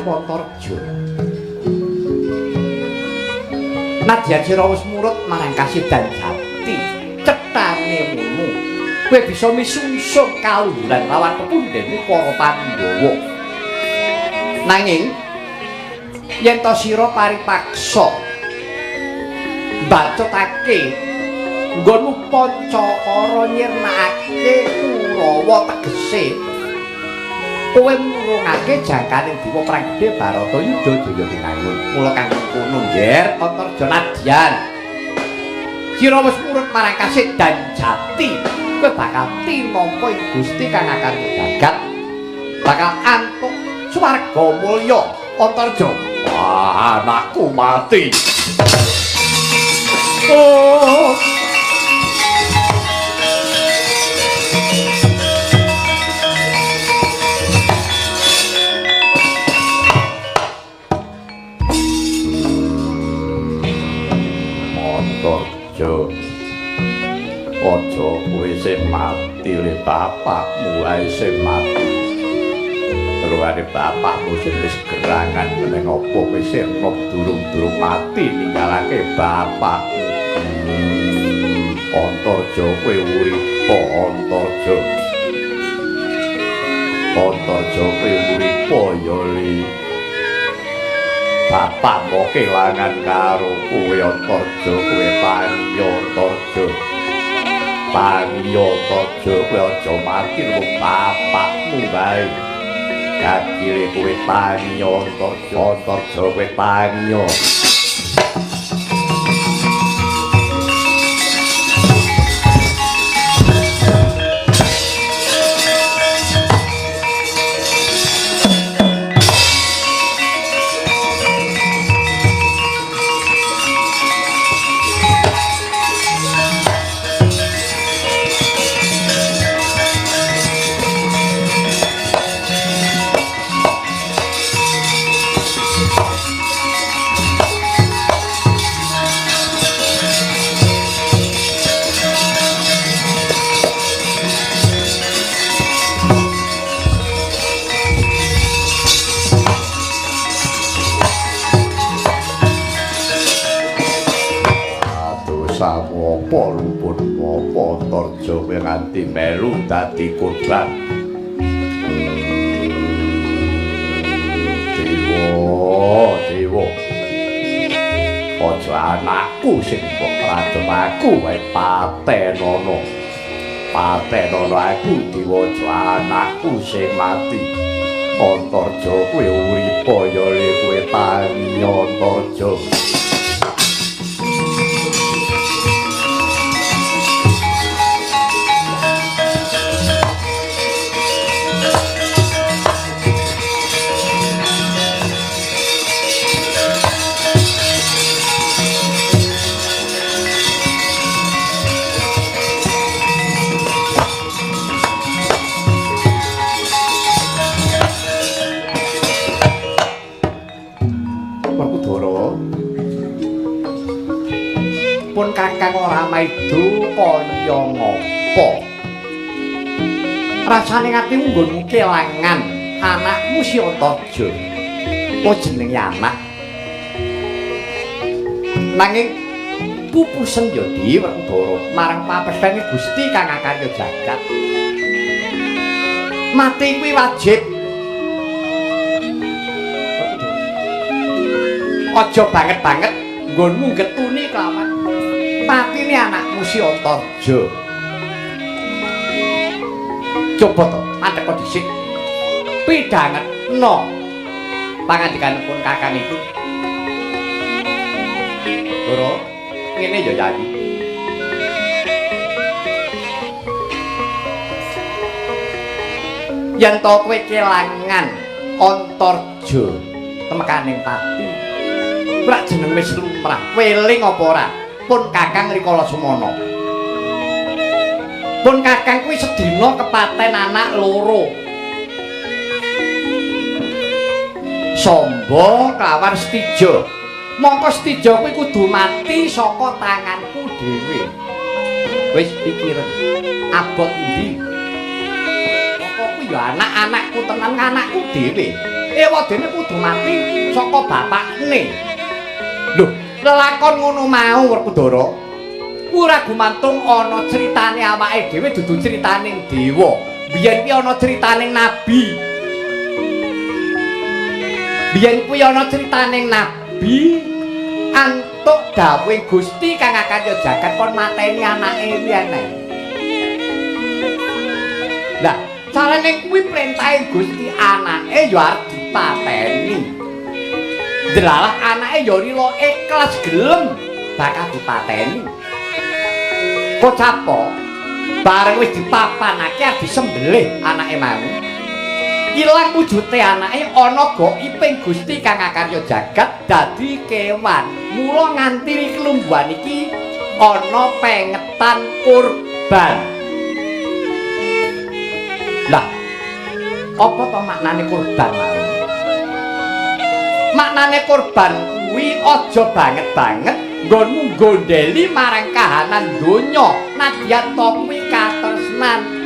anakku Antarja. Nadyan sira wis murut marang kasidan jati, cethane munu kowe bisa misungsung kaluhuran lawan pepundhenmu para Pandhawa. Nanging yen to sira paripaksa mbacutake nggonmu Pancakara nyirnakake Kurawa, tegese kowe murungake jangkaning dewa perang gedhe Baratayuda Jaya Tinangun. Mula kang mengkono, Nger Antarja, nadyan sira wis murut marang kasidan jati, kowe bakal tinampa ing Gusti kang akarya jagat, bakal antuk swarga mulya. Antarja, wah, anakku mati. Oh. Antarja, aja kowe sing mati le bapakmu ae sing mati. Terwane bapakmu sing wis gerangan meneng apa kowe sing nom durung-durung mati ninggalake bapakmu. Antarja, kowe uripa Antarja. Antarja, kowe uripa ya li. Bapakmu kelangan karo kowe Antarja, kowe tangi Antarja. Tangi Antarja, kowe aja mati lho bapakmu bae. Kakile kowe tangi Antarja, Antarja kowe tangi. Nganti melu dadi korban. Dewa, dewa. Aja anakku sing mbok racun aku wae patenono. Patenono aku dewa, aja anakku sing mati. Antarja kowe uripa ya le kowe tangi Antarja. Pun kakang ora maido kaya ngapa. Rasane atimu nggonmu kelangan anakmu si Antarja. Oh jenenge anak. Nanging pupusen ya Di Werkudara marang papesthene Gusti kang akarya jagat. Mati kuwi wajib. Aja banget-banget nggonmu getuni kelawan patine anakmu si Antarja. Coba to, mandek dhisik. Pidhangetno pangandikanipun kakang iku. Ndoro, ngene ya Yayi. Yen to kowe kelangan Antarja temekaning pati, ora jeneng wis lumrah, weling apa ora? Pun kakang rikala semono. Pun kakang kuwi sedina kepaten anak loro. Samba kelawan Setija. Mongko Setija kuwi kudu mati saka tanganku dhewe. Wis pikiran abot endi? Mongko kuwi ya anak-anakku tenan, anakku dhewe. Ewadene kudu mati saka bapakne. Lho, lelakon ngono mau Werkudara. Ora gumantung ana critane awake dhewe dudu critane dewa. Biyen kuwi ana critane nabi. Biyen kuwi ana critane nabi antuk dawuhe Gusti kang akarya jagat kon mateni anake kuwi eneng. Lah, carane kuwi perintahe Gusti anake ya arep dipateni. Delalah anake ya rila ikhlas gelem bakal dipateni. Pocapo bareng wis dipapanake arep disembelih anake mau. Ilang wujute anake ana gaibing Gusti kang akarya jagat dadi kewan. Mula nganti klumbuhan iki ana pengetan kurban. Lah, apa to maknane kurban mau? Maknane kurban kuwi aja banget-banget nggonmu nggondheli marang kahanan donya, nadyan to kuwi katresnan.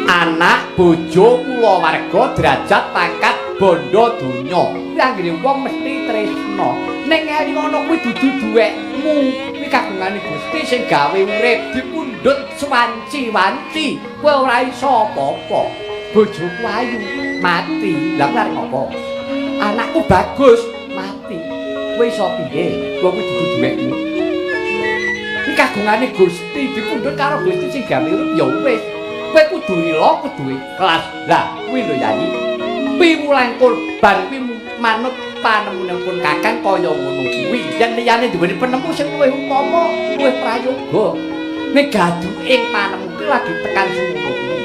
Anak, bojo, kulawarga, derajat, pangkat, bondo donya. Kuwi anggere wong mesti tresna. Ning ngono kuwi dudu duwekmu, kuwi kagungane Gusti sing gawe urip dipundhut swanci-wanci. Kowe ora iso apa-apa. Bojoku ayu, mati. Lah kowe arep ngopo? Anakku bagus, mati. Kowe iso piye? Kowe kuwi dudu duwekmu. Kuwi kagungane Gusti, dipundhut karo Gusti sing gawe urip ya wis. Kowe kudu rila, kudu ikhlas. Lah, kuwi lho Yayi. Piwulang kurban kuwi manut panemunipun Kakang kaya ngono kuwi. Yen liyane duweni penemu sing luwih utama, luwih prayoga. Nek gaduking panemu kuwi lagi tekan semono kuwi.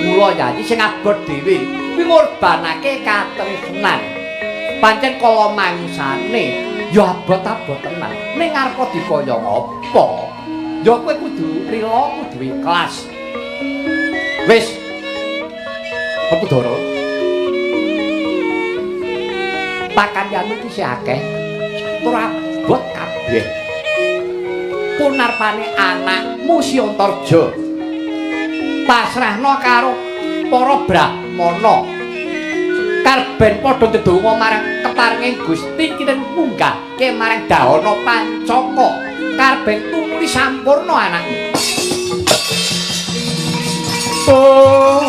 Mula Yayi sing abot dhewe kuwi ngorbanake katresnan. Pancen kala mangsane ya abot-abot tenan. Ning arep dikaya ngapa? Ya kowe kudu rila, kudu ikhlas. Wis. Werkudara. Pakaryanmu iki isih akeh. Tur abot kabeh. Punarpane anakmu si Antarja. Pasrahno karo para brahmana. Karben padha ndedonga marang keparenging Gusti kinten munggahke marang Dahana Pancaka. Karben tumuli sampurna anakmu. Oh.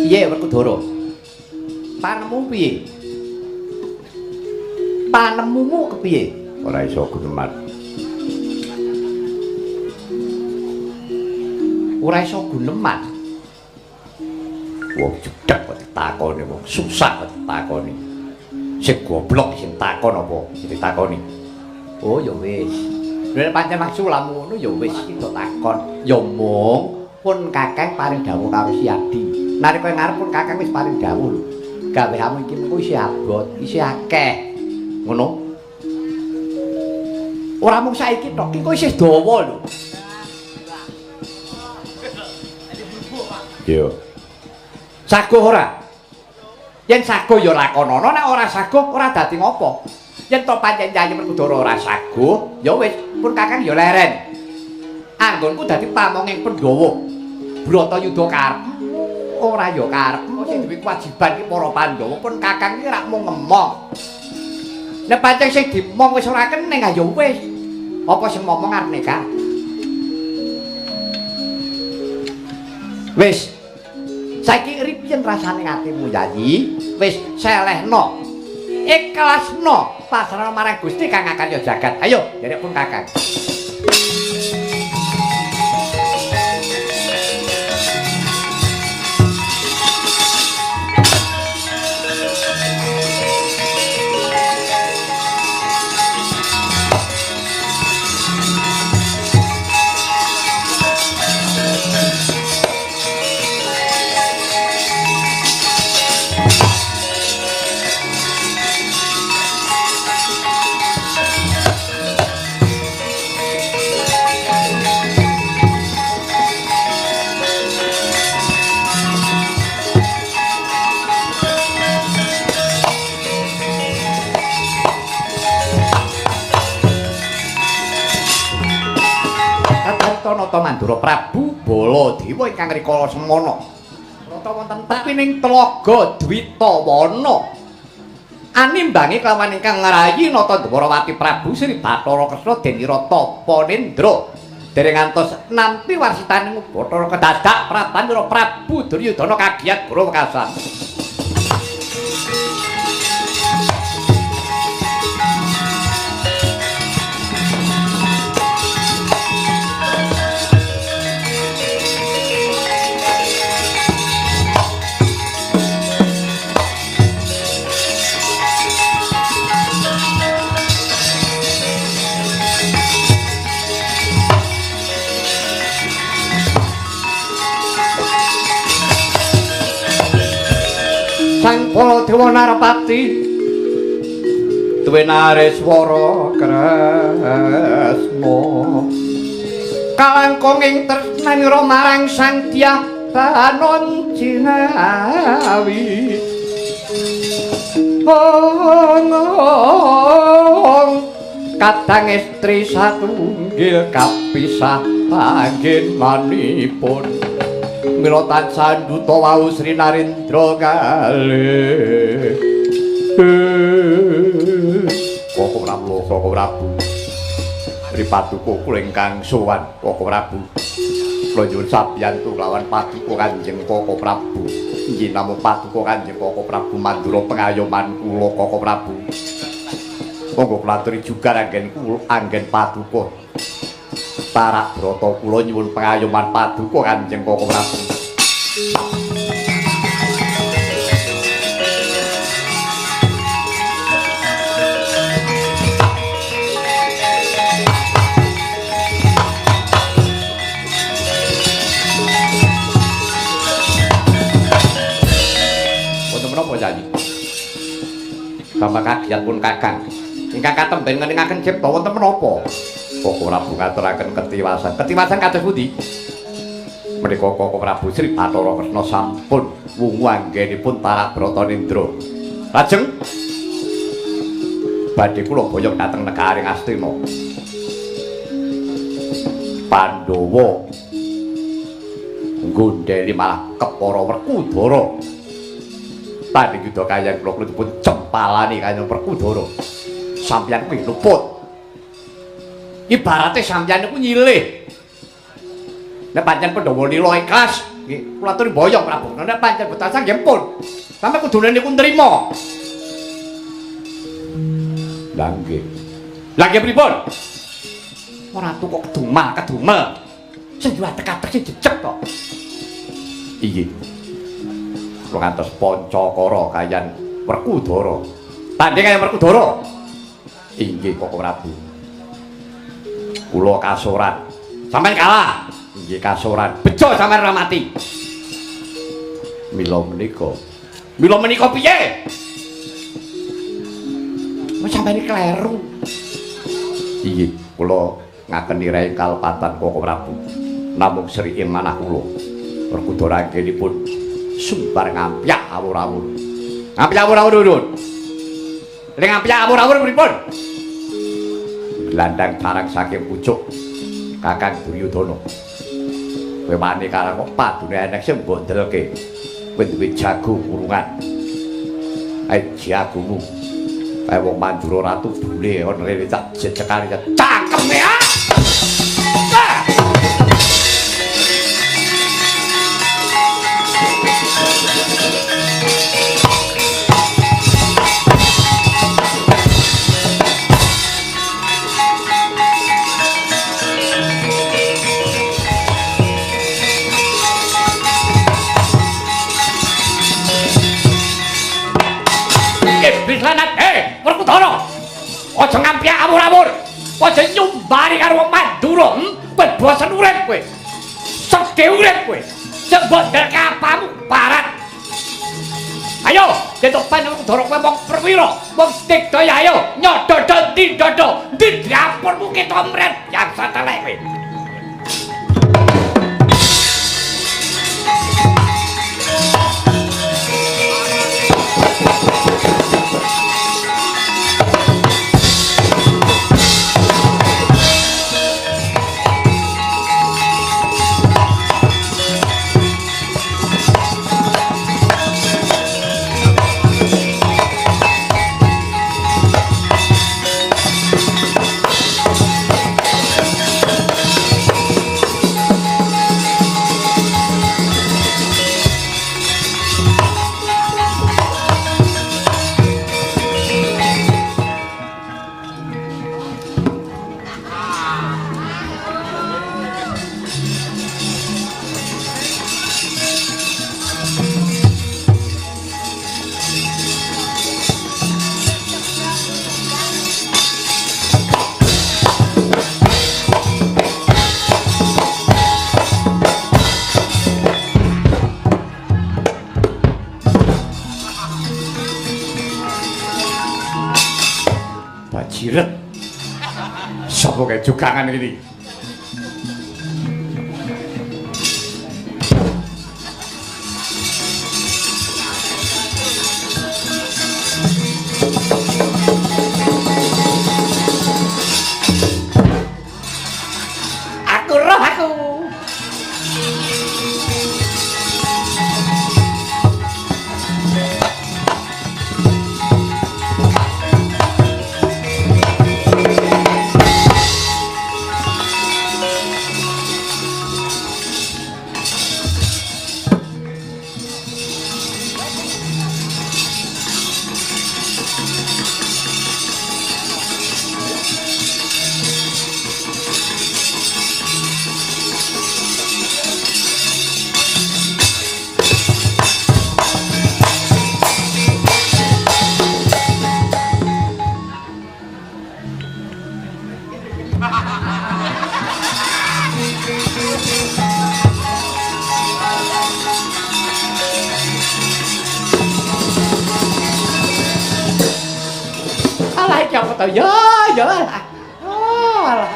Piye Werkudara? Panemu piye? Panemumu kepiye? Ora iso guneman. Ora iso guneman. Wong jedhek kok ditakoni, wong susah kok ditakoni. Sing goblok sing takon apa sing ditakoni? Oh ya wis. Nek pancen maksudmu ngono ya wis iki takon. Ya mung pun Kakang paring dawuh karo Si Adi. Nalika ngarep pun Kakang wis paring dawuh lho. Gaweanmu iki mengko isih abot, isih akeh. Ngono. Ora mung saiki tok, iki kok isih dawa lho. Iya. Saguh ora? Yen saguh ya lakonono, nek ora saguh ora dadi ngopo. Yen to pancen Yayi Werkudara ora saguh, ya wis, pun Kakang ya leren. Anggonku dadi pamonging Pandhawa. Bratayuda karepmu ora ya karepmu sing duwe kewajiban iki para Pandhawa, pun Kakang iki rak mung ngemong. Nek pancen sing dimong wis ora kening ya wis. Apa sing momong arep nekah? Wis. Saiki ripiyen rasane atimu Yayi? Wis selehno. Ikhlasno pasrahno marang Gusti kang akarya jagat. Ayo, nderek pun Kakang. Nata Mandura Prabu Baladewa ingkang rikala semana. Brata wonten tepining Tlaga Dwitawana. Animbangi kelawan ingkang ngrayi Nata Dwarawati Prabu Sri Bathara Kresna Denira Tapanendra. Dereng ngantos nampi warsitaning Bathara kedadak Prabanira Prabu Duryudana kagiyat guru wekasan. Sang Baladewa Narpati duwe nareswara Kresna kalangkung ing tresnanira marang Sang Dyah Banon Jinawi. Kadang estri satunggil kapisah panggenanipun mila tansah nduta wau Sri Narendra kalih. Koko Prabu, Koko Prabu. Sri Paduka kula ingkang sowan Koko Prabu. Kula nyuwun sabiyantu kelawan Paduka Kanjeng Koko Prabu. Inggih namung Paduka Kanjeng Koko Prabu mandura pengayoman kula Koko Prabu. Monggo kula aturi juga anggen kula anggen Paduka. Tarak brata kula nyuwun pengayoman Paduka Kanjeng Koko Prabu. Wonten menapa Yayi? Bapak kagiat pun Kakang. Ingkang katemben ngeningaken cipta wonten menapa? Koko Prabu ngaturaken ketiwasan. Ketiwasan kados pundi? Menika Koko Prabu Sri Bathara Kresna sampun wungu anggenipun tarak Bratanendra. Lajeng badhe kula boyong dhateng negari Ngastina. Pandhawa nggondheli malah kepara Werkudara. Tanding yuda kayan kula dipun cempalani kaya Werkudara. Sampeyan kuwi luput. Ibarate sampeyan niku nyilih. Nek pancen Pandhawa lila ikhlas, nggih, kula aturi boyong Prabu. Nek pancen betasan nggih pun. Sampe kudune niku nrima. Lah nggih. Lah nggih pripun? Ora kok kedumal, kedumel. Sing duwe atek-atek sing jejeg to. Inggih. Kula ngantos Pancakara kayan Werkudara. Tanding kayan Werkudara. Inggih Koko Prabu. Kula kasoran. Sampeyan kalah. Inggih kasoran. Bejo sampeyan ora mati. Mila menika. Mila menika piye? Wis sampeyan kleru. Inggih, kula ngakeni raing kalepatan Koko Prabu. Namung sri ing manah kula. Werkudara anggenipun sumbar ngampyak awur-awur. Ngampyak awur-awur urun. Ning ngampyak awur-awur pripun? Glandang carang saking pucuk Kakang Duryudana. Kowe wani karang kok padune enek sing mbok ndelke. Kowe duwe jago kurungan. Ae jagomu. Kae wong Mandura ratu bule kon rene tak jejekane cangkeme ah. Werkudara. Aja ngampyak awur-awur. Aja nyumbari karo wong Mandura. Kowe bosen urip kowe. Sedhe urip kowe. Sing mbok ndelke apamu barat. Ayo, yentuk pan Werkudara kowe wong perwira, wong digdaya ayo nyododo ndi dodo, ndi dapurmu kita mret yang satelek kowe. jiret. Sapa kae jugangan iki? Aku roh aku. Alah iki apa to? Ya, ya. Oh, alah.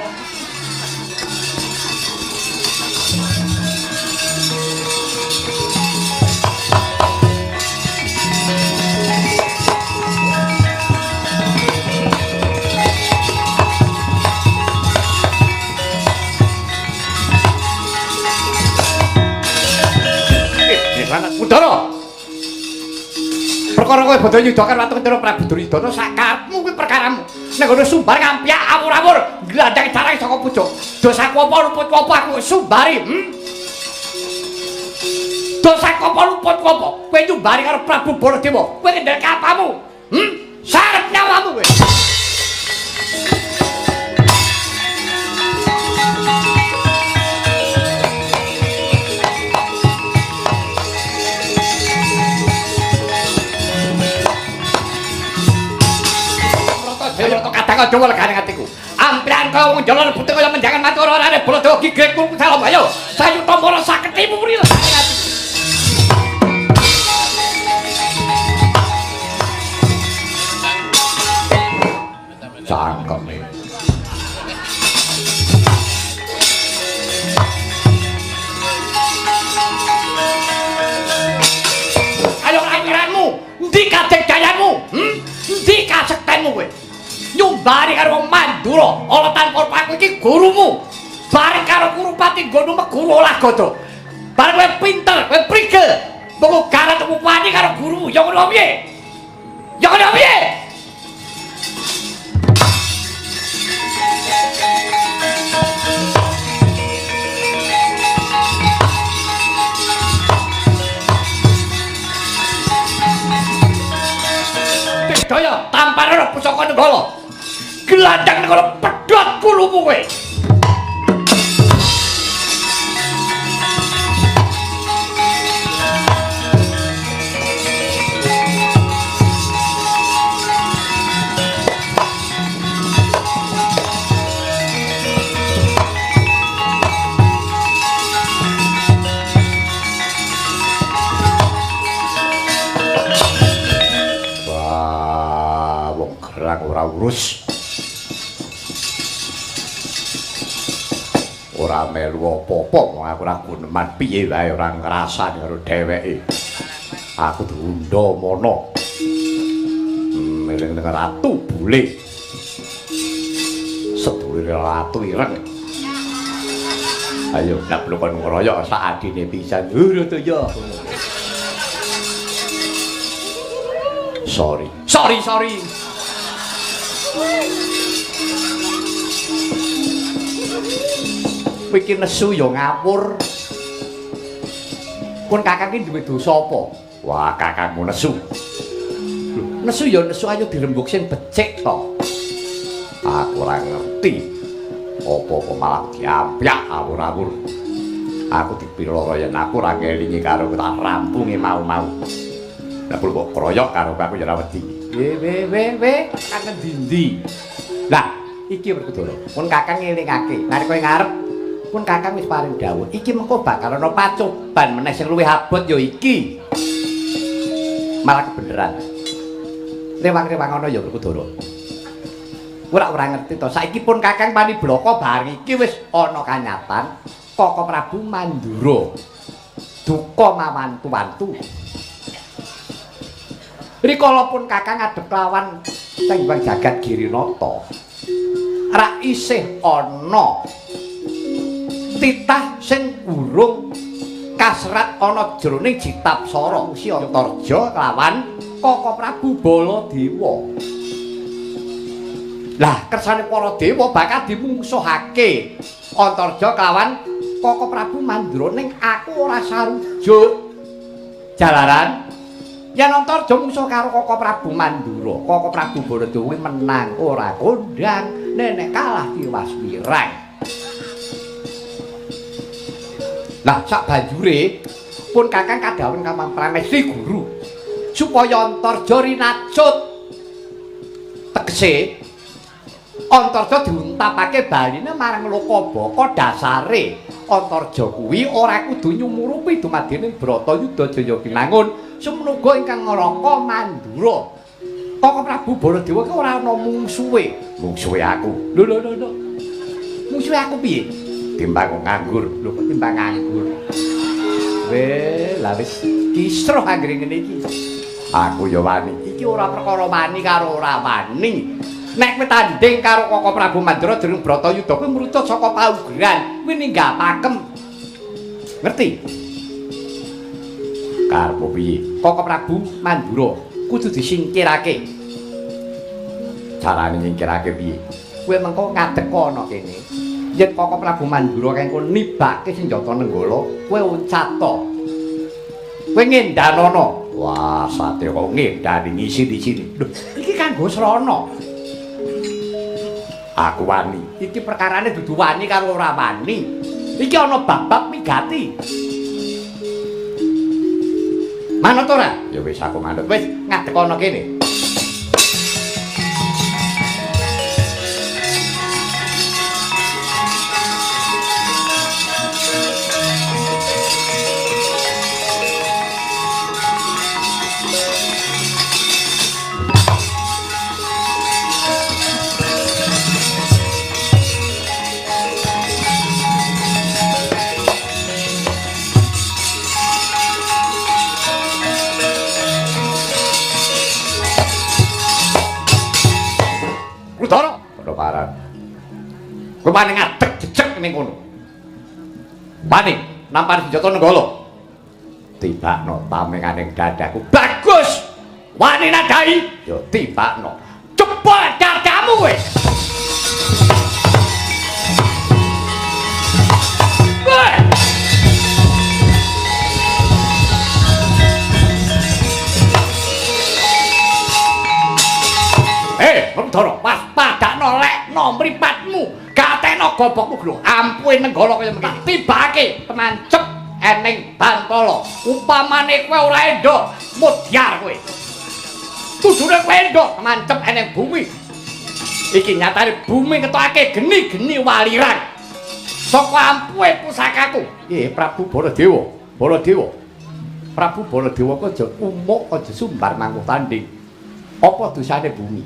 Anak Udara. Perkara kowe bodho yuda karo Ratu Kentara Prabu Duryudana sakarepmu kuwi perkaramu. Nek ngono sumbar ngampyak awur-awur glandang carang saka pucuk. Dosaku apa luputku apa aku sumbari? Dosaku apa luputku apa? Kowe nyumbari karo Prabu Baladewa. Kowe kendel kapamu? Sarep nyawamu kowe. Kadang aja legane atiku. Ampiran kaya wong jalan putih kaya menjangan mati ora orane Baladewa gigit kuku salom ayo. Sayuta mara saketimu muni legane atiku. Cangkeme. Ayo ampiranmu, endi kadegdayanmu? Endi kasektenmu kowe? Nyumbari karo wong Mandura, ala tanpa aku iki gurumu. Bareng karo Kurupati nggonmu meguru olah gada. Bareng kowe pinter, kowe prigel. Monggo garat wani karo gurumu. Ya ngono piye? Ya ngono piye? Daya tamparana pusaka Nenggala. Gelandang Nenggala pedhot kulumu kowe. Ora urus, ora melu apa-apa, wong aku ora guneman piye wae ora ngrasani karo dheweke. Aku diundha mono eling ning ratu bule, sedulure ratu ireng. Ayo nek perlu kon ngroyok sak adine pisan. Hurut ya. Sorry. Sorry, sorry. Kowe iki nesu ya ngawur. Pun kakang iki duwe dosa apa? Wah, kakangmu nesu. Lho, nesu ya nesu, ayo dirembug sing becik to. Aku ora ngerti. Apa-apa malah diampyak awur-awur. Aku dipiloro yen aku ora ngelingi karo tak rampungi mau-mau. Lah kok kroyok karo aku ya ora wedi. We we we we, kakang endi-endi. Lah, iki Werkudara. Pun kakang ngelingake, nalika ing ngarep pun kakang wis paring dawuh. Iki mengko bakal ana pacoban meneh sing luwih abot ya iki. Malah kebeneran. Rewang-rewang ana ya Werkudara. Ora ngerti to. Saiki pun Kakang Paniblaka bar iki wis ana kanyatan Koko Prabu Mandura duka mawantu-wantu. Rikala pun Kakang ngadhep lawan Sang Hyang Jagat Girinata, ra isih ana titah sing urung kasrat ana jroning Jitapsara si Antarja lawan Koko Prabu Baladewa. Lah kersane para dewa bakal dimungsuhake Antarja kelawan Koko Prabu Mandura, ning aku ora sarujuk. Jalaran yen Antarja mungsuh karo Koko Prabu Mandura, Koko Prabu Baladewa kuwi menang ora kondang, nenek kalah tiwas wirang. Lah sak banjure pun Kakang kadhawuhan Kamang Pramesti Guru supaya Antarja rinacut. Tegese Antarja diuntapake baline marang Lokabaka. Dasare Antarja kuwi ora kudu nyumurupi dumadining Bratayuda Jaya Binangun semono uga ingkang ngraka Mandura. Koko Prabu Baladewa ki ora ana mungsuhe. Mungsuhe aku. Lho lho lho. Mungsuhe aku piye? Timbang nganggur. Lho kok timbang nganggur? Weh, lah wis kisruh anggere ngene iki. Aku ya wani. Iki ora perkara wani karo ora wani. Nek kowe tanding karo Koko Prabu Mandura jroning Bratayuda kowe mrucut saka paugeran, kowe ninggal pakem. Ngerti? Karepmu piye? Koko Prabu Mandura kudu disingkirake. Carane nyingkirake piye? Kowe mengko ngadeg ana kene. Yen Koko Prabu Mandura kengko nibake senjata Nenggala, kowe uncat to. Kowe ngendanono. Wah, sate kok ngendani ngisi-isini. Lho, iki kanggo srana. Aku wani. Iki perkarane dudu wani karo ora wani. Iki ana bab-bab migati. Manut ora? Ya wis aku manut. Wis ngadeg ana kene. Kowe wani ngadeg jejeg ning kono. Wani nampani senjata Nenggala. Tibakno tamengane dadaku. Bagus. Wani nadai ya tibakno. Jebol dadamu kowe. Hei, Bentara, waspadakno lekno mripatmu. Gateno gobokmu lho, ampuhe Nenggala kaya meneh. Tibake temancep ening bantala. Upamane kowe ora endhok, mudyar kowe. Kudune kowe endhok temancep ening bumi. Iki nyatane bumi ngetokake geni-geni walirang. Saka ampuhe pusakaku. Prabu Baladewa, Baladewa. Prabu Baladewa kok aja umuk, aja sumbar mangkuh tanding. Apa dosane bumi?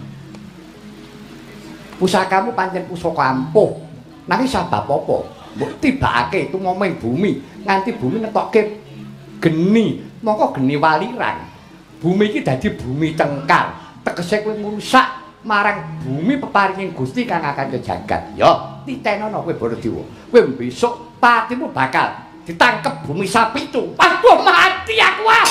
Pusakamu pancen pusaka ampuh. Nanging sabab apa? Mbok tibakake tumoming bumi, nganti bumi ngetokke geni, mongko geni walirang. Bumi iki dadi bumi cengkar. Tegese kowe ngrusak marang bumi peparinging Gusti kang akan jagat. Ya, titenono kowe Baladewa. Kowe besok patimu bakal ditangkep bumi sapitu. Waduh, mati aku ah.